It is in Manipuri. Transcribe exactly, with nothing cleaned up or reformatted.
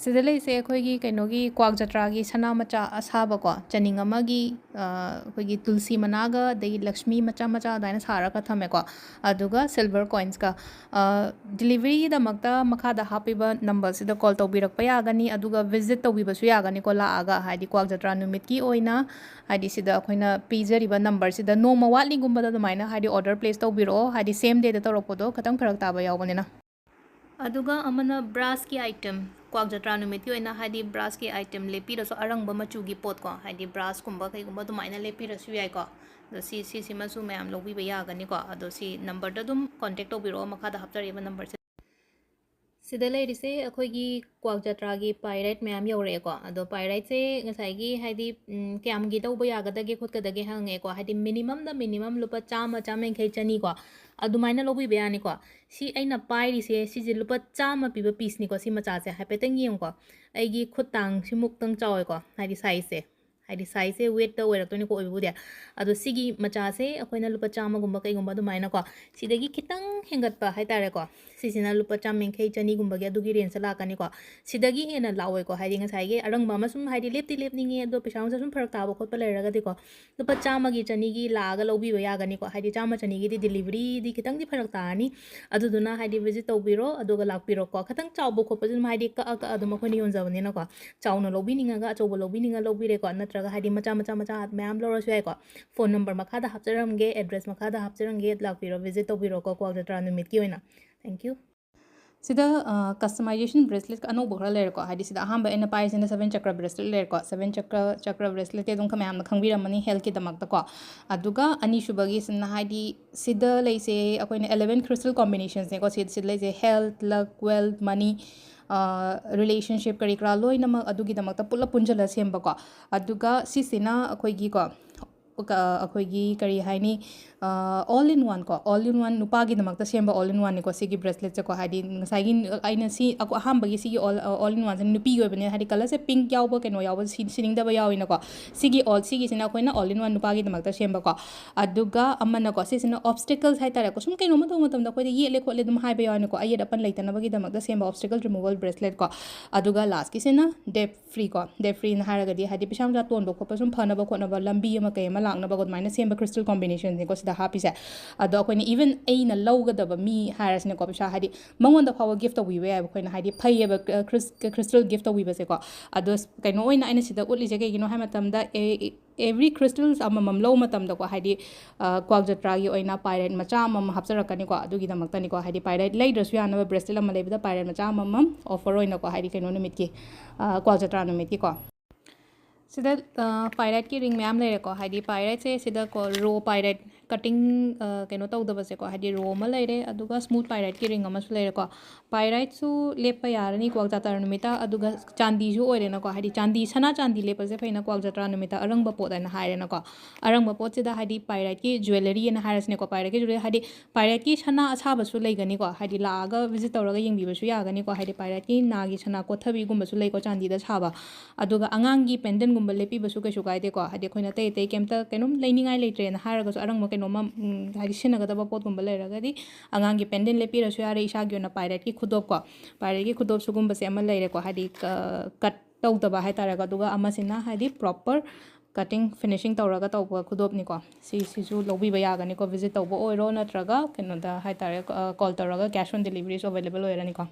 ꯁꯤꯗ ꯂꯩꯁꯦ ꯑꯩꯈꯣꯏꯒꯤ ꯀꯩꯅꯣꯒꯤ ꯀ꯭ꯋꯥꯛ ꯖꯇ꯭ꯔꯥꯒꯤ ꯁꯅꯥ ꯃꯆꯥ ꯑꯁꯥꯕꯀꯣ, ꯆꯅꯤꯡ ꯑꯃꯒꯤ, ꯑ, ꯑꯩꯈꯣꯏꯒꯤ ꯇꯨꯜꯁꯤ ꯃꯅꯥꯒ ꯑꯗꯒꯤ ꯂꯛꯁꯃꯤ ꯃꯆꯥ ꯃꯆꯥ ꯑꯗꯨꯃꯥꯏꯅ ꯁꯥꯔꯒ ꯊꯝꯃꯦꯀꯣ꯫ ꯑꯗꯨꯒ silver coinsꯀ꯫ ꯑ, deliveryꯒꯤꯗꯃꯛꯇ ꯃꯈꯥꯗ ꯍꯥꯞꯄꯤꯕ numberꯁꯤꯗ call ꯇꯧꯕꯤꯔꯛꯄ ꯌꯥꯒꯅꯤ, ꯑꯗꯨꯒ visit ꯇꯧꯕꯤꯕꯁꯨ ꯌꯥꯒꯅꯤꯀꯣ ꯂꯥꯛꯑꯒ, ꯍꯥꯏꯗꯤ ꯀ꯭ꯋꯥꯛ ꯖꯇ꯭ꯔꯥ ꯅꯨꯃꯤꯠꯀꯤ ꯑꯣꯏꯅ, ꯍꯥꯏꯗꯤ ꯁꯤꯗ ꯑꯩꯈꯣꯏꯅ ꯄꯤꯖꯔꯤꯕ numberꯁꯤꯗ ꯅꯣꯡꯃ ꯋꯥꯠꯂꯤꯒꯨꯝꯕꯗ ꯑꯗꯨꯃꯥꯏꯅ ꯍꯥꯏꯗꯤ order place ꯇꯧꯕꯤꯔꯛꯑꯣ, ꯍꯥꯏꯗꯤ same dayꯗ ꯇꯧꯔꯛꯄꯗꯣ ꯈꯤꯇꯪ ꯐꯔꯛ ꯇꯥꯕ ꯌꯥꯎꯕꯅꯤꯅ꯫ ꯑꯗꯨꯒ ꯑꯃꯅ brassꯀꯤ item, ꯀ꯭ꯋꯥꯛ ꯖꯇ꯭ꯔꯥ ꯅꯨꯃꯤꯠꯀꯤ ꯑꯣꯏꯅ ꯍꯥꯏꯗꯤ brassꯀꯤ item ꯂꯦꯞꯄꯤꯔꯁꯨ, ꯑꯔꯪꯕ ꯃꯆꯨꯒꯤ ꯄꯣꯠꯀꯣ, ꯍꯥꯏꯗꯤ brassꯀꯨꯝꯕ ꯀꯩꯒꯨꯝꯕ ꯑꯗꯨꯃꯥꯏꯅ ꯂꯦꯞꯄꯤꯔꯁꯨ ꯌꯥꯏꯀꯣ꯫ ꯑꯗꯣ ꯁꯤ, ꯁꯤꯁꯤꯃꯁꯨ ꯃꯌꯥꯝ ꯂꯧꯕꯤꯕ ꯌꯥꯒꯅꯤꯀꯣ꯫ ꯑꯗꯣ ꯁꯤ numberꯗ ꯑꯗꯨꯝ contact ꯇꯧꯕꯤꯔꯛꯑꯣ, ꯃꯈꯥꯗ ꯍꯥꯞꯆꯔꯤꯕ numberꯁꯦ꯫ ꯁꯤꯗ ꯂꯩꯔꯤꯁꯦ ꯑꯩꯈꯣꯏꯒꯤ ꯀ꯭ꯋꯥꯛ ꯖꯇ꯭ꯔꯥꯒꯤ pyrite ꯃꯌꯥꯝ ꯌꯧꯔꯛꯑꯦꯀꯣ꯫ ꯑꯗꯣ pyritesꯁꯦ ꯉꯁꯥꯏꯒꯤ ꯍꯥꯏꯗꯤ, ꯎꯝ, ꯀꯌꯥꯝꯒꯤ ꯂꯧꯕ ꯌꯥꯒꯗꯒꯦ ꯈꯣꯠꯀꯗꯒꯦ ꯍꯪꯉꯦꯀꯣ꯫ ꯍꯥꯏꯗꯤ minimumꯗ minimum ꯂꯨꯄꯥ ꯆꯥꯝꯃ, ꯆꯥꯝꯃ ꯌꯥꯡꯈꯩ, ꯆꯅꯤꯀꯣ, ꯑꯗꯨꯃꯥꯏꯅ ꯂꯧꯕꯤꯕ ꯌꯥꯅꯤꯀꯣ꯫ ꯁꯤ ꯑꯩꯅ ꯄꯥꯏꯔꯤꯁꯦ, ꯁꯤꯁꯦ ꯂꯨꯄꯥ ꯆꯥꯝꯃ ꯄꯤꯕ pieceꯅꯤꯀꯣ꯫ ꯁꯤ ꯃꯆꯥꯁꯦ ꯍꯥꯏꯐꯦꯠꯇꯪ ꯌꯦꯡꯉꯨꯀꯣ꯫ ꯑꯩꯒꯤ ꯈꯨꯠ ꯇꯥꯡꯁꯤꯃꯨꯛꯇꯪ ꯆꯥꯎꯋꯦꯀꯣ, ꯍꯥꯏꯗꯤ sizeꯁꯦ꯫ ꯍꯥꯏꯗꯤ sizeꯁꯦ weightꯇ ꯑꯣꯏꯔꯛꯇꯣꯏꯅꯤꯀꯣ ꯑꯣꯏꯕꯕꯨꯗꯤ꯫ ꯑꯗꯣ ꯁꯤꯒꯤ ꯃꯆꯥꯁꯦ ꯑꯩꯈꯣꯏꯅ ꯂꯨꯄꯥ ꯆꯥꯝꯃꯒꯨꯝꯕ ꯀꯩꯒꯨꯝꯕ ꯑꯗꯨꯃꯥꯏꯅꯀꯣ, ꯁꯤꯗꯒꯤ ꯈꯤꯇꯪ ꯍꯦꯟꯒꯠꯄ ꯍꯥꯏꯇꯥꯔꯦꯀꯣ, ꯁꯤꯁꯤꯅ ꯂꯨꯄꯥ ꯆꯥꯝ ꯌꯥꯡꯈꯩ, ꯆꯅꯤꯒꯨꯝꯕꯒꯤ ꯑꯗꯨꯒꯤ rangeꯇ ꯂꯥꯛꯀꯅꯤꯀꯣ꯫ ꯁꯤꯗꯒꯤ ꯍꯦꯟꯅ ꯂꯥꯛꯑꯣꯏꯀꯣ, ꯍꯥꯏꯗꯤ ꯉꯁꯥꯏꯒꯤ ꯑꯔꯪꯕ ꯑꯃ ꯁꯨꯝ ꯍꯥꯏꯗꯤ ꯂꯦꯞꯇꯤ ꯂꯦꯞꯅꯤꯡꯉꯦ, ꯑꯗꯣ ꯄꯩꯁꯥ ꯅꯨꯡꯁꯥ ꯁꯨꯝ ꯐꯔꯛ ꯇꯥꯕ ꯈꯣꯠꯄ ꯂꯩꯔꯒꯗꯤꯀꯣ, ꯂꯨꯄꯥ ꯆꯥꯝꯃꯒꯤ, ꯆꯅꯤꯒꯤ ꯂꯥꯛꯑꯒ ꯂꯧꯕꯤꯕ ꯌꯥꯒꯅꯤꯀꯣ꯫ ꯍꯥꯏꯗꯤ ꯆꯥꯝꯃ, ꯆꯅꯤꯒꯤꯗꯤ deliveryꯗꯤ ꯈꯤꯇꯪꯗꯤ ꯐꯔꯛ ꯇꯥꯔꯅꯤ꯫ ꯑꯗꯨꯗꯨꯅ ꯍꯥꯏꯗꯤ visit ꯇꯧꯕꯤꯔꯣ, ꯑꯗꯨꯒ ꯂꯥꯛꯄꯤꯔꯣꯀꯣ꯫ ꯈꯤꯇꯪ ꯆꯥꯎꯕ ꯈꯣꯠꯄꯁꯨ ꯑꯗꯨꯝ ꯍꯥꯏꯗꯤ ꯀꯛꯑ ꯀꯛꯑ ꯑꯗꯨꯝ ꯑꯩꯈꯣꯏꯅ ꯌꯣꯟꯖꯕꯅꯤꯅꯀꯣ꯫ ꯆꯥꯎꯅ ꯂꯧꯕꯤꯅꯤꯡꯉꯒ ꯑꯆꯧꯕ ꯂꯧꯕꯤꯅꯤꯡꯉ ꯂꯧꯕꯤꯔꯦꯀꯣ, ꯅꯠꯇ꯭ꯔꯒ ꯍꯥꯏꯗꯤ ꯃꯆꯥ, ꯃꯆꯥ, ꯃꯆꯥ ꯃꯌꯥꯝ ꯂꯧꯔꯁꯨ ꯌꯥꯏꯀꯣ꯫ Phone number ꯃꯈꯥꯗ ꯍꯥꯞꯆꯔꯝꯒꯦ, address ꯃꯈꯥꯗ ꯍꯥꯞꯆꯔꯝꯒꯦ, ꯂꯥꯛꯄꯤꯔꯣ, visit ꯇꯧꯕꯤꯔꯣꯀꯣ, ꯀ꯭ꯋꯥꯛ ꯖꯇ꯭ꯔꯥ ꯅꯨꯃꯤꯠꯀꯤ ꯑꯣꯏꯅ꯫ Thank you꯫ ꯁꯤꯗ, ꯑ, customization bracelet ꯑꯅꯧꯕ ꯈꯔ ꯂꯩꯔꯦꯀꯣ꯫ ꯍꯥꯏꯗꯤ ꯁꯤꯗ ꯑꯍꯥꯟꯕ ꯑꯩꯅ ꯄꯥꯏꯔꯤꯁꯤꯅ seven chakra bracelet ꯂꯩꯔꯦꯀꯣ꯫ Seven chakra, chakra braceletꯇꯤ ꯑꯗꯨꯝ ꯈꯔ ꯃꯌꯥꯝꯅ ꯈꯪꯕꯤꯔꯝꯃꯅꯤ healthꯀꯤꯗꯃꯛꯇꯀꯣ꯫ ꯑꯗꯨꯒ ꯑꯅꯤꯁꯨꯕꯒꯤꯁꯤꯅ ꯍꯥꯏꯗꯤ ꯁꯤꯗ ꯂꯩꯁꯦ ꯑꯩꯈꯣꯏꯅ eleven crystal combinationsꯅꯦꯀꯣ꯫ ꯁꯤ-, ꯁꯤꯗ ꯂꯩꯁꯦ health, luck, wealth, money, ꯑ, relationship ꯀꯔꯤ ꯀꯔꯥ ꯂꯣꯏꯅꯃꯛ ꯑꯗꯨꯒꯤꯗꯃꯛꯇ ꯄꯨꯂꯞ ꯄꯨꯟꯁꯤꯜꯂ ꯁꯦꯝꯕꯀꯣ꯫ ꯑꯗꯨꯒ ꯁꯤꯁꯤꯅ ꯑꯩꯈꯣꯏꯒꯤꯀꯣ, ꯀ-, ꯑꯩꯈꯣꯏꯒꯤ ꯀꯔꯤ ꯍꯥꯏꯅꯤ, ꯑꯣꯜ ꯏꯟ ꯋꯥꯟ ꯀꯣ, ꯑꯣꯜ ꯏꯟ ꯋꯥꯟ ꯅꯨꯄꯥꯒꯤꯗꯃꯛꯇ ꯁꯦꯝꯕ ꯑꯣꯜ ꯏꯟ ꯋꯥꯟꯅꯤꯀꯣ ꯁꯤꯒꯤ ꯕ꯭ꯔꯦꯁꯂꯦꯠꯁꯦꯀꯣ꯫ ꯍꯥꯏꯗꯤ ꯉꯁꯥꯏꯒꯤ ꯑꯩꯅ ꯁꯤ ꯑꯀꯣ-, ꯑꯍꯥꯟꯕꯒꯤ ꯁꯤꯒꯤ ꯑꯣꯜ, ꯑꯣꯜ ꯏꯟ ꯋꯥꯟꯁꯦ ꯅꯨꯄꯤꯒꯤ ꯑꯣꯏꯕꯅꯦ, ꯍꯥꯏꯗꯤ ꯀꯂꯔꯁꯦ ꯄꯤꯡꯛ ꯌꯥꯎꯕ ꯀꯩꯅꯣ ꯌꯥꯎꯕ ꯁꯤ-, ꯁꯤꯅꯤꯡꯗꯕ ꯌꯥꯎꯋꯤꯅꯀꯣ꯫ ꯁꯤꯒꯤ ꯑꯣꯜ, ꯁꯤꯒꯤꯁꯤꯅ ꯑꯩꯈꯣꯏꯅ ꯑꯣꯜ ꯏꯟ ꯋꯥꯟ ꯅꯨꯄꯥꯒꯤꯗꯃꯛꯇ ꯁꯦꯝꯕꯀꯣ꯫ ꯑꯗꯨꯒ ꯑꯃꯅꯀꯣ, ꯁꯤꯁꯤꯅ ꯑꯣꯕꯁꯇꯤꯀꯜꯁ ꯍꯥꯏꯇꯥꯔꯦꯀꯣ, ꯁꯨꯝ ꯀꯩꯅꯣꯝꯃ ꯇꯧꯕ ꯃꯇꯝꯗ ꯑꯩꯈꯣꯏꯗ ꯌꯦꯠꯂꯦ ꯈꯣꯠꯂꯦ ꯑꯗꯨꯝ ꯍꯥꯏꯕ ꯌꯥꯎꯋꯤꯅꯀꯣ, ꯑꯌꯦꯠ ꯑꯄꯟ ꯂꯩꯇꯅꯕꯒꯤꯗꯃꯛꯇ ꯁꯦꯝꯕ ꯑꯣꯕꯁꯇꯤꯀꯜ ꯔꯤꯃꯨꯕꯜ ꯕ꯭ꯔꯦꯁꯂꯦꯠ ꯀꯣ꯫ ꯑꯗꯨꯒ ꯂꯥꯁꯀꯤꯁꯤꯅ ꯗꯦꯠ ꯐ꯭ꯔꯤ ꯀꯣ, ꯗꯦꯠ ꯐ꯭ꯔꯤꯅ ꯍꯥꯏꯔꯒꯗꯤ ꯍꯥꯏꯗꯤ ꯄꯩꯁꯥ ꯅꯨꯡꯁꯥ ꯇꯣꯟꯕ ꯈꯣꯠꯄ ꯁꯨꯝ ꯐꯅꯕ ꯈꯣꯠꯅꯕ ꯂꯝꯕꯤ ꯑꯃ ꯀꯩ ꯑꯃ ꯂꯥꯛꯅꯕ ꯑꯗꯨꯃꯥꯏꯅ ꯁꯦꯝꯕ ꯀ꯭ꯔꯤꯁꯇꯜ ꯀꯣꯝꯕꯤꯅꯦꯁꯟꯁꯤꯀꯣ ꯁꯤꯗ ꯍꯥꯞꯄꯤꯁꯦ꯫ ꯑꯗꯣ ꯑꯩꯈꯣꯏꯅ ꯏꯚꯟ ꯑꯩꯅ ꯂꯧꯒꯗꯕ ꯃꯤ ꯍꯥꯏꯔꯁꯤꯅꯀꯣ, ꯄꯩꯁꯥ ꯍꯥꯏꯗꯤ ꯃꯉꯣꯟꯗ ꯐꯥꯎꯕ ꯒꯤꯐ ꯇꯧꯕꯤꯕ ꯌꯥꯏꯑꯕ ꯑꯩꯈꯣꯏꯅ, ꯍꯥꯏꯗꯤ ꯐꯩꯌꯦꯕ ꯀ꯭ꯔꯤꯁ-, ꯀ꯭ꯔꯤꯁꯇꯜ ꯒꯤꯐ ꯇꯧꯕꯤꯕꯁꯦꯀꯣ꯫ ꯑꯗꯣ ꯀꯩꯅꯣ ꯑꯣꯏꯅ ꯑꯩꯅ ꯁꯤꯗ ꯎꯠꯂꯤꯁꯦ ꯀꯩꯒꯤꯅꯣ ꯍꯥꯏ ꯃꯇꯝꯗ, ꯑꯦ, ꯑꯦꯚ꯭ꯔꯤ ꯀ꯭ꯔꯤꯁꯇꯜꯁ ꯑꯃꯃꯝ ꯂꯧꯕ ꯃꯇꯝꯗꯀꯣ, ꯍꯥꯏꯗꯤ, ꯑ, ꯀ꯭ꯋꯥꯛ ꯖꯇ꯭ꯔꯥꯒꯤ ꯑꯣꯏꯅ ꯄꯥꯏꯔꯦꯠ ꯃꯆꯥ ꯑꯃꯃꯝ ꯍꯥꯞꯆꯔꯛꯀꯅꯤꯀꯣ꯫ ꯑꯗꯨꯒꯤꯗꯃꯛꯇꯅꯤꯀꯣ, ꯍꯥꯏꯗꯤ ꯄꯥꯏꯔꯦꯠ ꯂꯩꯗ꯭ꯔꯁꯨ ꯌꯥꯅꯕ, ꯕ꯭ꯔꯦꯁꯂꯦꯠ ꯑꯃ ꯂꯩꯕꯗ ꯄꯥꯏꯔꯦꯠ ꯃꯆꯥ ꯑꯃꯃꯝ ꯑꯣꯐꯔ ꯑꯣꯏꯅꯀꯣ, ꯍꯥꯏꯗꯤ ꯀꯩꯅꯣ ꯅꯨꯃꯤꯠꯀꯤ, ꯑ, ꯀ꯭ꯋꯥꯛ ꯖꯇ꯭ꯔꯥ ꯅꯨꯃꯤꯠꯀꯤꯀꯣ꯫ ꯁꯤꯗ, ꯑ, ꯄꯥꯏꯔꯦꯠꯀꯤ ꯔꯤꯡ ꯃꯌꯥꯝ ꯂꯩꯔꯦꯀꯣ, ꯍꯥꯏꯗꯤ ꯄꯥꯏꯔꯦꯠꯁꯦ ꯁꯤꯗꯀꯣ ꯔꯣ ꯄꯥꯏꯔꯦꯠ ꯀꯇꯤꯡ, ꯑ, ꯀꯩꯅꯣ ꯇꯧꯗꯕꯁꯦꯀꯣ, ꯍꯥꯏꯗꯤ ꯔꯣ ꯑꯃ ꯂꯩꯔꯦ, ꯑꯗꯨꯒ ꯁ꯭ꯃꯨꯠ ꯄꯥꯏꯔꯦꯠꯀꯤ ꯔꯤꯡ ꯑꯃꯁꯨ ꯂꯩꯔꯦꯀꯣ꯫ ꯄꯥꯏꯔꯦꯠꯁꯨ ꯂꯦꯞꯄ ꯌꯥꯔꯅꯤ ꯀ꯭ꯋꯥꯛ ꯖꯇ꯭ꯔꯥ ꯅꯨꯃꯤꯠꯇ, ꯑꯗꯨꯒ ꯆꯥꯟꯗꯤꯁꯨ ꯑꯣꯏꯔꯦꯅꯀꯣ, ꯍꯥꯏꯗꯤ ꯆꯥꯟꯗꯤ, ꯁꯅꯥ ꯆꯥꯟꯗꯤ ꯂꯦꯞꯄꯁꯦ ꯐꯩꯅ ꯀ꯭ꯋꯥꯛ ꯖꯇ꯭ꯔꯥ ꯅꯨꯃꯤꯠꯇ ꯑꯔꯪꯕ ꯄꯣꯠ ꯍꯥꯏꯅ ꯍꯥꯏꯔꯦꯅꯀꯣ꯫ ꯑꯔꯪꯕ ꯄꯣꯠꯁꯤꯗ ꯍꯥꯏꯗꯤ ꯄꯥꯏꯔꯦꯠꯀꯤ ꯖ꯭ꯋꯦꯂꯔꯤ ꯍꯥꯏꯅ ꯍꯥꯏꯔꯁꯤꯅꯦꯀꯣ, ꯄꯥꯏꯔꯦꯠꯀꯤ ꯖ꯭ꯋꯦꯂꯔꯤ ꯍꯥꯏꯗꯤ ꯄꯥꯏꯔꯦꯠꯀꯤ ꯁꯅꯥ ꯑꯁꯥꯕꯁꯨ ꯂꯩꯒꯅꯤꯀꯣ, ꯍꯥꯏꯗꯤ ꯂꯥꯛꯑꯒ ꯚꯤꯖꯤꯠ ꯇꯧꯔꯒ ꯌꯦꯡꯕꯤꯕꯁꯨ ꯌꯥꯒꯅꯤꯀꯣ, ꯍꯥꯏꯗꯤ ꯄꯥꯏꯔꯦꯠꯀꯤ ꯅꯥꯒꯤ ꯁꯅꯥ ꯀꯣꯊꯕꯤꯒꯨꯝꯕꯁꯨ ꯂꯩꯀꯣ ꯆꯥꯟꯗꯤꯗ ꯁꯥꯕ꯫ ꯑꯗꯨꯒ ꯑꯉꯥꯡꯒꯤ ꯄꯦꯟꯗꯦꯟꯒꯨꯝꯕ ꯂꯦꯞꯄꯤꯕꯁꯨ ꯀꯩꯁꯨ ꯀꯥꯏꯗꯦꯀꯣ, ꯍꯥꯏꯗꯤ ꯑꯩꯈꯣꯏꯅ ꯑꯇꯩ ꯑꯇꯩ ꯀꯩꯝꯇ ꯀꯩꯅꯣꯝ ꯂꯩꯅꯤꯡꯉꯥꯏ ꯂꯩꯇ꯭ꯔꯦꯅ ꯍꯥꯏꯔꯒꯁꯨ ꯑꯔꯪꯕ ꯀꯩꯅꯣꯝꯃ, ꯎꯝ, ꯍꯥꯏꯗꯤ ꯁꯤꯖꯤꯟꯅꯒꯗꯕ ꯄꯣꯠꯀꯨꯝꯕ ꯂꯩꯔꯒꯗꯤ ꯑꯉꯥꯡꯒꯤ ꯄꯦꯟꯗꯦꯟ ꯂꯦꯞꯄꯤꯔꯁꯨ ꯌꯥꯔꯦ꯫ ꯏꯁꯥꯒꯤ ꯑꯣꯏꯅ ꯄꯥꯏꯔꯦꯠꯀꯤ ꯈꯨꯗꯣꯞꯀꯣ, ꯄꯥꯏꯔꯦꯠꯀꯤ ꯈꯨꯗꯣꯞ ꯁꯤꯒꯨꯝꯕꯁꯦ ꯑꯃ ꯂꯩꯔꯦꯀꯣ, ꯍꯥꯏꯗꯤ ꯀ-, ꯀꯠ ꯇꯧꯗꯕ ꯍꯥꯏꯇꯥꯔꯦꯀꯣ꯫ ꯑꯗꯨꯒ ꯑꯃꯁꯤꯅ ꯍꯥꯏꯗꯤ ꯄ꯭ꯔꯣꯄꯔ ꯀꯇꯤꯡ ꯐꯤꯅꯤꯁꯤꯡ ꯇꯧꯔꯒ ꯇꯧꯕ ꯈꯨꯗꯣꯞꯅꯤꯀꯣ꯫ ꯁꯤꯁꯤꯁꯨ ꯂꯧꯕꯤꯕ ꯌꯥꯒꯅꯤꯀꯣ, ꯚꯤꯖꯤꯠ ꯇꯧꯕ ꯑꯣꯏꯔꯣ ꯅꯠꯇ꯭ꯔꯒ ꯀꯩꯅꯣꯗ ꯍꯥꯏꯇꯥꯔꯦ, ꯑ, ꯀꯣꯜ ꯇꯧꯔꯒ cash on deliveryꯁꯨ available ꯑꯣꯏꯔꯅꯤꯀꯣ꯫